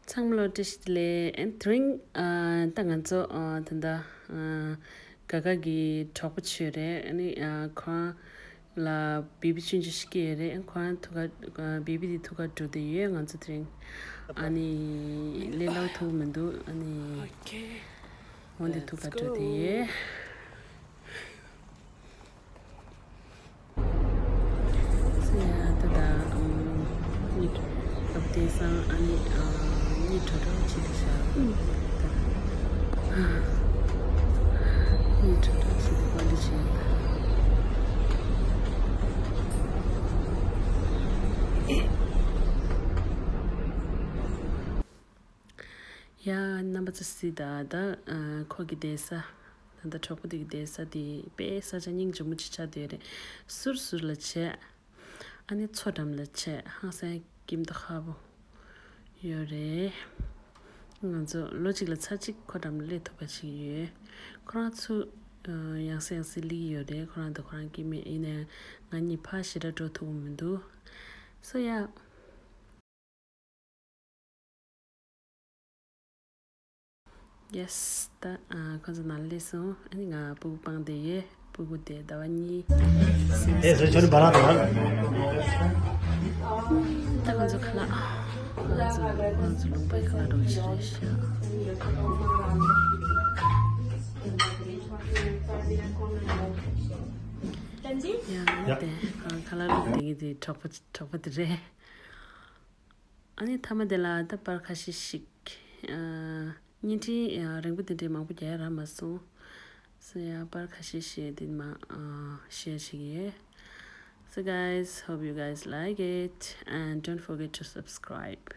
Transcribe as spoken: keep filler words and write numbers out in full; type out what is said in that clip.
ཚང་མ་ལ་བཀྲ་ཤིས་བདེ་ལེགས། ཨ་ནི་དེ་རིང་ཨ་ད་ང་ཚོ་ཨ་ད་ལྟ་ཨ་ག་ག་གི་གྲོགས་པོ་ཚོ་རེད། ཨ་ནི་ཨ་ཁོང་ལ་བེ་བི་ཆུང་ཆུང་ཞིག་སྐྱེས་ཡོད་རེད། ཨ་ཁོང་ཐུག་ག་ཨ་བེ་བི་དེ་ཐུག་ག་འགྲོ་བསྡད་ཡོད། ང་ཚོ་དེ་རིང་ཨ་ནི་ལས་སླ་པོ་ཐུག་མི་འདུག་ཨ་ནི་འོ་འདི་ཐུག་ག་འགྲོ་བསྡད་ཡོད། སོ་ཡ་ད་ད་ཨམ་ཉི་ཨབ་དེ་སང་ཨ་ནི་ཨ་ཉི་དྲོ་དྲོ་ཅི་དེ་ཤ་ད་ཉི་དྲོ་དྲོ་ཅི་དེ་པ་འདི་ཅི་ཡ་རྣམ་པ་ཚོ་སི་ད་ད་ཨ་ཁོ་གི་བསྡད་ས་ད་ལྟ་གྲོགས་པོ་དེ་གི་བསྡད་ས་དེ་དཔེ་ས་ཆ་སྙིང་རྗེ་མོ་ཅིག་ཆགས་བསྡད་རེད། ཟུར་ཟུར་ལ་བྱས། ཨ་ནི་མཚོ་འགྲམ་ལ་བྱས། ཧང་སང་སྐྱིད་མདོག་ཁ་པོ་ཡོད་རེད། ང་ཚོ་ལོ་གཅིག་ལ་ཚར་གཅིག་ཁོ་འགྲམ་ལ་སླེབས་ཐུབ་པ་ཅིག་ཡོད། ཁོ་རང་ཚུར་ཡང་སེ་ཡང་སེ་སླེབས་ཀྱི་ཡོད་རེད། ཁོ་རང་དང་ཁོ་རང་སྐྱེ་དམན་ཡིན་ནའི་ང་གཉིས་ཕར་ཞེ་དྲག་འགྲོ་ཐུབ་ཀྱི་མི་འདུག་སོ་ཡ། ཡེས། ད་ཨ་ཁོ་ཚོ་ནང་སླེབས་སོང་། ཨ་ནི་ང་སྤུ་གུ་སྤངས་བསྡད་ཡོད། སྤུ་གུ་དེ་ཟླ་བ་གཉིས། ཨེ་ཟེར་ཁྱོད་ནི་བ་ར་དང་། ད་ཁོ་ཚོ་ཁ་ལག་ཁོ་ཚོ་ཁོ་ཚོ་ལུང་པའི་ཁ་ལག་འདྲ་བོ་ཅིག་རེད་ཤག་ཡང་ཡ། དེ་ཁ་ལག་བླུགས་བསྡད་མཁན་དེ་གྲོགས་པོ་གྲོགས་པོ་དེ་རེད། ཨ་ནི་མཐའ་མ་དེ་ལ་ད་པར་ཁ་ཤས་ཤིག་ཨ་བརྙན་འཕྲིན་ཨ་རིང་པོ་དེ་འདྲའི་མང་པོ་རྒྱག་ཡ་རག་མ་སོང་། སོ་ཡ་པར་ཁ་ཤས་ཤིག་དེ་མ་ཨ་ཤེར་བྱེད་ཀྱི་ཡོད། So guys, hope you guys like it and don't forget to subscribe.